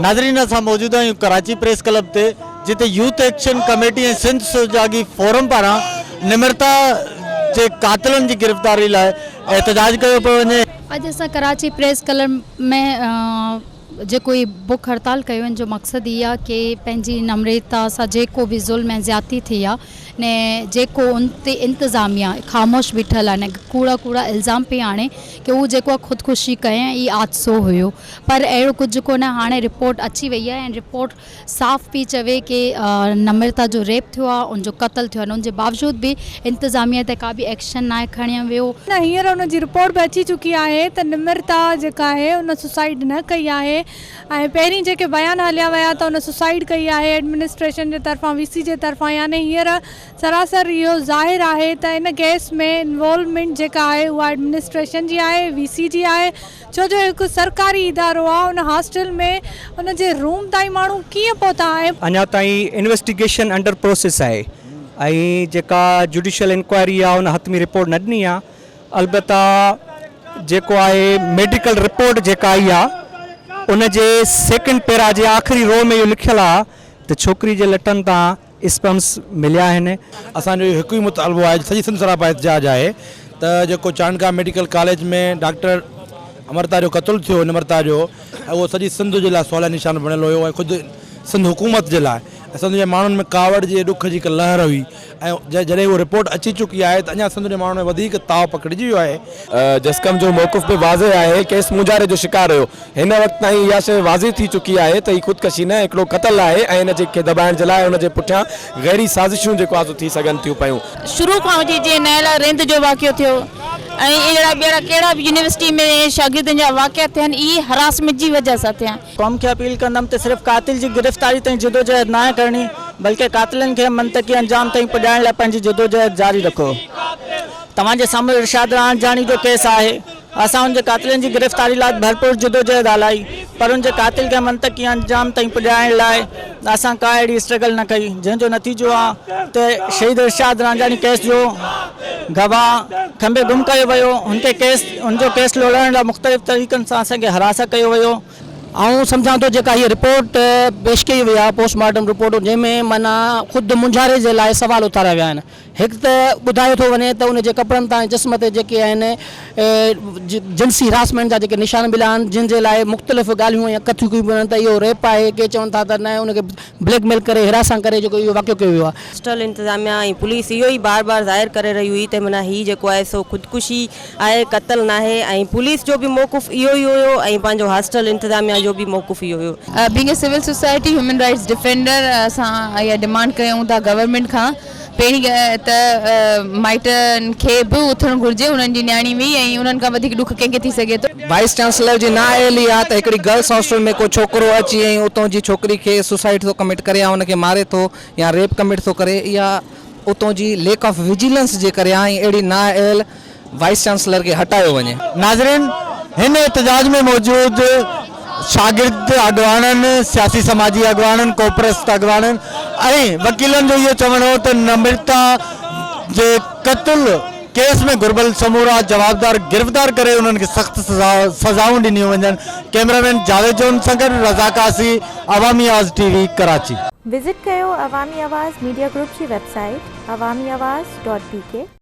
ناظرين اسان موجود آهيون ڪراچي پريس ڪلب تي جتي يوٿ ايڪشن ڪميٽي ۽ سنڌ سجاڳي فورم پاران نمرتا جي قاتلن جي گرفتاري لاء احتجاج ڪيو پيو وڃي. اڄ اسان ڪراچي پريس ڪلب ۾ جيڪو هي بک هڙتال ڪيو ان جو مقصد هي آ ڪي پنهنجي نمرتا سان جيڪو به ظلم ۽ زيادتي ٿي آ ني جيڪو ان تي انتظاميا خاموش بيٺل آ ني ڪوڙا ڪوڙا الزام پئي آڻي ڪي هو جيڪو آ خودڪشي ڪئي ۽ هي حادثو هيو پر اهڙو ڪجهه ڪونه هاڻي رپورٽ اچي وئي آهي ۽ رپورٽ صاف پئي چوي ڪي نمرتا جو ريپ ٿيو آهي ان جو قتل ٿيو آهي ان جي باوجود به انتظاميا تي ڪا به ايڪشن ناهي کڻيو ويو. نه هينئر ان جي رپورٽ به اچي چڪي آهي ته نمرتا جيڪا آهي ان سوسائيڊ نه ڪئي آهي ۽ پهرين جيڪي بيان هليا ويا ته ان سوسائيڊ ڪئي آهي ايڊمنسٽريشن جي طرفان وي سي جي طرفان يعني هينئر سراسر اهو ظاهر آهي ته ان ڪيس ۾ انوالومينٽ جيڪا آهي اها ايڊمنسٽريشن جي آهي وي سي جي آهي ڇو جو هڪ سرڪاري ادارو آ ان هاسٽل ۾ ان جي روم تائين ماڻهو ڪيئن پهتا ۽. اڃا تائين انويسٽيگيشن انڊر پروسيس آهي ۽ جيڪا جوڊيشل انڪوائري آهي ان حتمي رپورٽ نه ڏني آهي البته جيڪو آهي ميڊيڪل رپورٽ جيڪا آئي آهي ان جي سيڪنڊ پيرا جي آخري رو ۾ اهو لکيل آهي ته ڇوڪري جي لٽن تان اسپرمس مليا آهن. اسان جو اهو هڪ ئي مطالبو آهي سڄي سنڌ سراپا احتجاج آهي ته جيڪو چانڊڪا ميڊيڪل ڪاليج ۾ ڊاڪٽر امرتا جو قتل ٿيو نمرتا جو اهو سڄي سنڌ جي لاء سواليا نشان بڻيل هيو ۽ خود سنڌ حڪومت جي لاء ۽ سنڌ جي ماڻهن ۾ ڪاوڙ جي ڏک جي هڪ لهر هئي ۽ جڏهن اهو رپورٽ اچي چڪي آهي ته اڃا سنڌ جي ماڻهن ۾ وڌيڪ تاء پکڙجي ويو آهي. جسقم جو موقف به واضح آهي ڪيس مونجهاري جو شڪار هيو هن وقت تائين اها شيء واضح ٿي چڪي آهي ته هي خودڪشي نه هڪڙو قتل آهي ۽ ان جي کي دٻائڻ جي لاء ان جي پٺيان غيري سازشون جيڪو آهي سو ٿي سگهن ٿيون پيون. شروع کان وٺي جيئن نائلا رند جو واقعو ٿيو ۽ اهڙا ٻيا ڪهڙا به يونيورسٽي ۾ شاگردن جا واقعا ٿيا آهن اهي هراسمينٽ جي وجهه سان ٿيا. قوم کي اپيل ڪندم ته صرف قاتل جي گرفتاري تائين جدوجهد ناهي ڪرڻي بلڪه قاتلن کي منطقي انجام تائين پڄائڻ لاء پنهنجي جدوجهد جاري رکو. توهان جي سامهون ارشاد رانجهاڻي جو ڪيس آهي. اسان ان جي قاتلن جي گرفتاري لاء ڀرپور جدوجهد هلائي پر ان جي قاتل کي منطقي انجام تائين پڄائڻ لاء اسان ڪا اهڙي اسٽرگل نه ڪئي جنهن جو نتيجو آ ته شهيد ارشاد رانجهاڻي ڪيس جو گواهه کنڀي گم ڪيو ويو هن کي ڪيس هن جو ڪيس لوڙائڻ لاء مختلف طريقن سان اسان کي هراسان ڪيو ويو. آئون سمجهان ٿو جيڪا هيء رپورٽ پيش ڪئي وئي آهي پوسٽ مارٽم رپورٽ جنهن ۾ معنيٰ خود مونجهاري جي لاء سوال اٿاريا ويا آهن هڪ ته ٻڌايو ٿو وڃي ته ان جي ڪپڙن تان ۽ جسم تي جيڪي آهن جنسي هراسمينٽ جا جيڪي نشان مليا آهن جن جي لاء مختلف ڳالهيون ۽ اڳڪٿيون ڪيون پيون وڃن ته اهو ريپ آهي ڪي چون ٿا ته نه ان کي بليڪ ميل ڪري هراسان ڪري جيڪو اهو واقعو ڪيو ويو آهي. هاسٽل انتظاميا ۽ پوليس اهو ئي بار بار ظاهر ڪري رهي هئي ته معنيٰ هي جيڪو آهي سو خودڪشي آهي قتل ناهي ۽ پوليس جو به موقف اهو ئي هيو ۽ پنهنجو هاسٽل انتظاميا جو به موقف اهو هيو. Being a civil society human rights defender اسان اها ڊمانڊ ڪيون ٿا گورنمينٽ کان پهرين ته مائٽن کي به اٿڻ گهرجي انهن جي نياڻي هئي ۽ انهن کان وڌيڪ ڏک ڪنهن کي ٿي سگهي ٿو. وائيس چانسلر جي نااهلي آ ته هڪڙي گرلس هاسٽل ۾ ڪو ڇوڪرو اچي ۽ اتون جي ڇوڪري کي سوسائيڊ ٿو ڪمٽ ڪري يا ان کي ماري ٿو يا ريپ ڪمٽ ٿو ڪري اها اتون جي ليڪ آف وجيلنس جي ڪري آ ۽ اهڙي نااهل وائيس چانسلر کي هٽايو وڃي. ناظرين هن احتجاج ۾ موجود شاگرد اڳواڻن، سياسي سماجي اڳواڻن، قومپرست اڳواڻن ۽ وڪيلن جو اهو چوڻ هو ته نمرتا جي قتل ڪيس ۾ گهربل سمورا جوابدار گرفتار ڪري انهن کي سخت سزائون ڏنيون وڃن. ڪئميرا مين جاويد جون سان گڏ Raza Kasi, Awami Awaz T V, Karachi. Visit ڪيو عوامي آواز ميڊيا گروپ جي website Awami Awaz dot B K.